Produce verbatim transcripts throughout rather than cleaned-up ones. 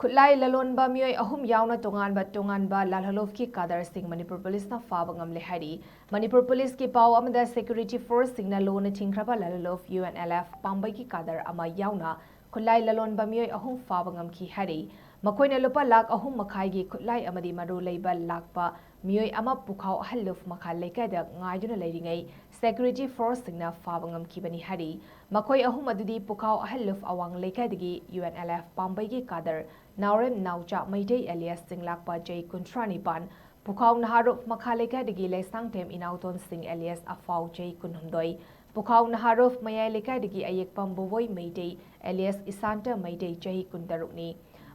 ꯈꯨꯠꯂꯥꯏ ꯂꯂꯣꯟꯕ ꯃꯤꯑꯣꯏ ꯑꯍꯨꯝ ꯌꯥꯎꯅ ꯇꯣꯉꯥꯟꯕ ꯇꯣꯉꯥꯟꯕ ꯂꯥꯜꯍꯧꯂꯨꯞꯀꯤ ꯀꯥꯗꯔꯁꯤꯡ ꯃꯅꯤꯄꯨꯔ ꯄꯨꯂꯤꯁꯅ ꯐꯥꯕ ꯉꯝꯂꯦ ꯍꯥꯏꯔꯤ꯫ ꯃꯅꯤꯄꯨꯔ ꯄꯨꯂꯤꯁꯀꯤ ꯄꯥꯎ ꯑꯃꯗ ꯁꯦꯀ꯭ꯌꯨꯔꯤꯇꯤ ꯐꯣꯔꯁꯁꯤꯡꯅ ꯂꯣꯅ ꯊꯤꯡꯈ꯭ꯔꯕ ꯂꯥꯜꯍꯧꯂꯨꯞ ꯌꯨ ꯑꯦꯟ ꯑꯦꯜ ꯑꯦꯐ ꯄꯥꯝꯕꯩꯒꯤ ꯀꯥꯗꯔ ꯑꯃ ꯌꯥꯎꯅ ꯈꯨꯠꯂꯥꯏ ꯂꯂꯣꯟꯕ ꯃꯤꯑꯣꯏ ꯑꯍꯨꯝ ꯐꯥꯕ ꯉꯝꯈꯤ ꯍꯥꯏꯔꯤ꯫ ꯃꯈꯣꯏꯅ ꯂꯨꯄꯥ ꯂꯥꯈ ꯑꯍꯨꯝ ꯃꯈꯥꯏꯒꯤ ꯈꯨꯠꯂꯥꯏ ꯑꯃꯗꯤ ꯃꯔꯨ ꯂꯩꯕ ꯂꯥꯛꯄ ꯃꯤꯑꯣꯏ ꯑꯃ ꯄꯨꯈꯥꯎ ꯑꯍꯜ ꯂꯨꯞ ꯃꯈꯥ ꯂꯩꯀꯥꯏꯗ ꯉꯥꯏꯗꯨꯅ ꯂꯩꯔꯤꯉꯩ ꯁꯦꯀ꯭ꯌꯨꯔꯤꯇꯤ ꯐꯣꯔꯁꯁꯤꯡꯅ ꯐꯥꯕ ꯉꯝꯈꯤꯕꯅꯤ ꯍꯥꯏꯔꯤ꯫ ꯃꯈꯣꯏ ꯑꯍꯨꯝ ꯑꯗꯨꯗꯤ ꯄꯨꯈꯥꯎ ꯑꯍꯜ ꯂꯨꯞ ꯑꯋꯥꯡ ꯂꯩꯀꯥꯏꯗꯒꯤ ꯌꯨ ꯑꯦꯟ ꯑꯦꯜ ꯑꯦꯐ ꯄꯥꯝꯕꯩꯒꯤ ꯀꯥꯗꯔ, ꯅꯥꯎꯔꯦꯝ ꯅꯥꯎꯆꯥ ꯃꯩꯇꯩ ꯑꯦꯂꯤꯌꯥꯁ ꯆꯤꯡꯂꯥꯛꯄ ꯆꯍꯤ ꯀꯨꯟꯊ꯭ꯔꯥ ꯅꯤꯄꯥꯟ, ꯄꯨꯈꯥꯎ ꯅꯍꯥꯔꯨꯞ ꯃꯈꯥ ꯂꯩꯀꯥꯏꯗꯒꯤ ꯂꯩꯁꯥꯡꯊꯦꯝ ꯏꯅꯥꯎꯇꯣꯟ ꯁꯤꯡ ꯑꯦꯂꯤꯌꯥꯁ ꯑꯐꯥꯎ ꯆꯍꯤ ꯀꯨꯟꯍꯨꯝꯗꯣꯏ, ꯄꯨꯈꯥꯎ ꯅꯍꯥꯔꯨꯞ ꯃꯌꯥꯏ ꯂꯩꯀꯥꯏꯗꯒꯤ ꯑꯌꯦꯛꯄꯝ ꯕꯣꯕꯣꯏ ꯃꯩꯇꯩ ꯑꯦꯂꯤꯌꯥꯁ ꯏꯁꯥꯟꯇ ꯃꯩꯇꯩ ꯆꯍꯤ ꯀꯨꯟꯇꯔꯨꯛꯅꯤ꯫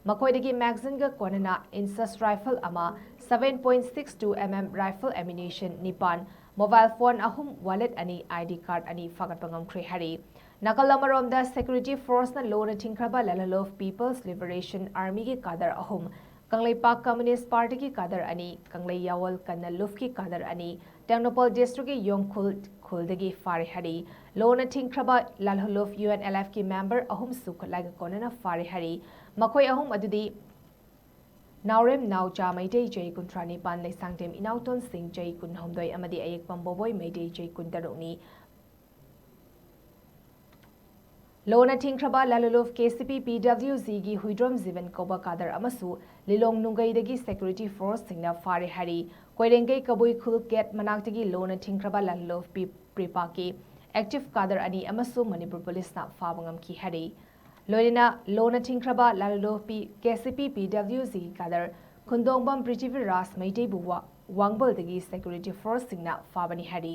ꯃꯈꯣꯏꯗꯒꯤ ꯃꯦꯒꯥꯖꯤꯟꯒ ꯀꯣꯟꯅꯅ ꯏꯟꯆꯦꯁ ꯔꯥꯏꯐꯜ ꯑꯃ, seven point six two M M rifle ammunition ꯅꯤꯄꯥꯟ, ꯃꯣꯕꯥꯏꯜ ꯐꯣꯟ ꯑꯍꯨꯝ, ꯋꯥꯂꯦꯠ ꯑꯅꯤ, ꯑꯥꯏ ꯗꯤ ꯀꯥꯔꯗ ꯑꯅꯤ ꯐꯥꯒꯠꯄ ꯉꯝꯈ꯭ꯔꯦ ꯍꯥꯏꯔꯤ꯫ ꯅꯥꯀꯜ ꯑꯃꯔꯣꯝꯗ ꯁꯦꯀ꯭ꯌꯨꯔꯤꯇꯤ ꯐꯣꯔꯁꯅ ꯂꯣꯅ ꯊꯤꯡꯈ꯭ꯔꯕ ꯂꯥꯜꯍꯧꯂꯨꯞ ꯄꯤꯄꯜꯁ ꯂꯤꯕꯔꯦꯁꯟ ꯑꯥꯔꯃꯤꯒꯤ ꯀꯥꯗꯔ ꯑꯍꯨꯝ, ꯀꯪꯂꯩꯄꯥꯛ ꯀꯝꯃꯨꯅꯤꯁ ꯄꯥꯔꯇꯤꯒꯤ ꯀꯥꯗꯔ ꯑꯅꯤ, ꯀꯪꯂꯩ ꯌꯥꯋꯜ ꯀꯟꯅ ꯂꯨꯞꯀꯤ ꯀꯥꯗꯔ ꯑꯅꯤ, ꯇꯦꯡꯅꯧꯄꯜ ꯗꯤꯁꯇ꯭ꯔꯤꯛꯀꯤ ꯌꯣꯡꯈꯨꯜ ꯈꯨꯜꯗꯒꯤ ꯐꯥꯔꯦ ꯍꯥꯏꯔꯤ꯫ ꯂꯣꯅ ꯊꯤꯡꯈ꯭ꯔꯕ ꯂꯥꯜꯍꯧꯂꯨꯞ ꯌꯨ ꯑꯦꯟ ꯑꯦꯜ ꯑꯦꯐꯀꯤ ꯃꯦꯝꯕꯔ ꯑꯍꯨꯝꯁꯨ ꯈꯨꯠꯂꯥꯏꯒ ꯀꯣꯟꯅꯅ ꯐꯥꯔꯦ ꯍꯥꯏꯔꯤ꯫ ꯃꯈꯣꯏ ꯑꯍꯨꯝ ꯑꯗꯨꯗꯤ ꯅꯥꯎꯔꯦꯝ ꯅꯥꯎꯆꯥ ꯃꯩꯇꯩ ꯆꯍꯤ ꯀꯨꯟꯊ꯭ꯔꯥ ꯅꯤꯄꯥꯟ, ꯂꯩꯁꯥꯡꯊꯦꯝ ꯏꯅꯥꯎꯇꯣꯟ ꯁꯤꯡ ꯆꯍꯤ ꯀꯨꯟꯍꯨꯝꯗꯣꯏ ꯑꯃꯗꯤ ꯑꯌꯦꯛꯄꯝ ꯕꯣꯕꯣꯏ ꯃꯩꯇꯩ ꯆꯍꯤ ꯀꯨꯟꯇꯔꯨꯛꯅꯤ꯫ ꯂꯣꯅ ꯊꯤꯡꯈ꯭ꯔꯕ ꯂꯥꯜꯍꯧꯂꯨꯞ ꯀꯦ ꯁꯤ ꯄꯤ ꯄꯤ ꯗꯕ꯭ꯂꯤꯎ ꯖꯤꯒꯤ ꯍꯨꯏꯗ꯭ꯔꯣꯝ ꯖꯤꯕꯟ ꯀꯧꯕ ꯀꯥꯗꯔ ꯑꯃꯁꯨ ꯂꯤꯂꯣꯡ ꯅꯨꯡꯒꯩꯗꯒꯤ ꯁꯦꯀ꯭ꯌꯨꯔꯤꯇꯤ ꯐꯣꯔꯁꯁꯤꯡꯅ ꯐꯥꯔꯦ ꯍꯥꯏꯔꯤ꯫ ꯀꯣꯏꯔꯦꯡꯒꯩ ꯀꯕꯨꯏ ꯈꯨꯜ ꯒꯦꯠ ꯃꯅꯥꯛꯇꯒꯤ ꯂꯣꯅ ꯊꯤꯡꯈ꯭ꯔꯕ ꯂꯥꯜꯍꯧꯂꯨꯞ ꯄꯤ ꯄ꯭ꯔꯤꯄꯥꯛꯀꯤ ꯑꯦꯛꯇꯤꯚ ꯀꯥꯗꯔ ꯑꯅꯤ ꯑꯃꯁꯨ ꯃꯅꯤꯄꯨꯔ ꯄꯨꯂꯤꯁꯅ ꯐꯥꯕ ꯉꯝꯈꯤ ꯍꯥꯏꯔꯤ꯫ ꯂꯣꯏꯅꯅ ꯂꯣꯅ ꯊꯤꯡꯈ꯭ꯔꯕ ꯂꯥꯜꯍꯧꯂꯨꯞ ꯄꯤ ꯀꯦ ꯁꯤ ꯄꯤ ꯄꯤ ꯗꯕ꯭ꯂꯤꯎ ꯖꯤꯒꯤ ꯀꯥꯗꯔ ꯈꯨꯟꯗꯣꯡꯕꯝ ꯄ꯭ꯔꯤꯊꯤꯕꯤꯔꯥꯖ ꯃꯩꯇꯩꯕꯨ ꯋꯥ-, ꯋꯥꯡꯕꯜꯗꯒꯤ ꯁꯦꯀ꯭ꯌꯨꯔꯤꯇꯤ ꯐꯣꯔꯁꯁꯤꯡꯅ ꯐꯥꯕꯅꯤ ꯍꯥꯏꯔꯤ꯫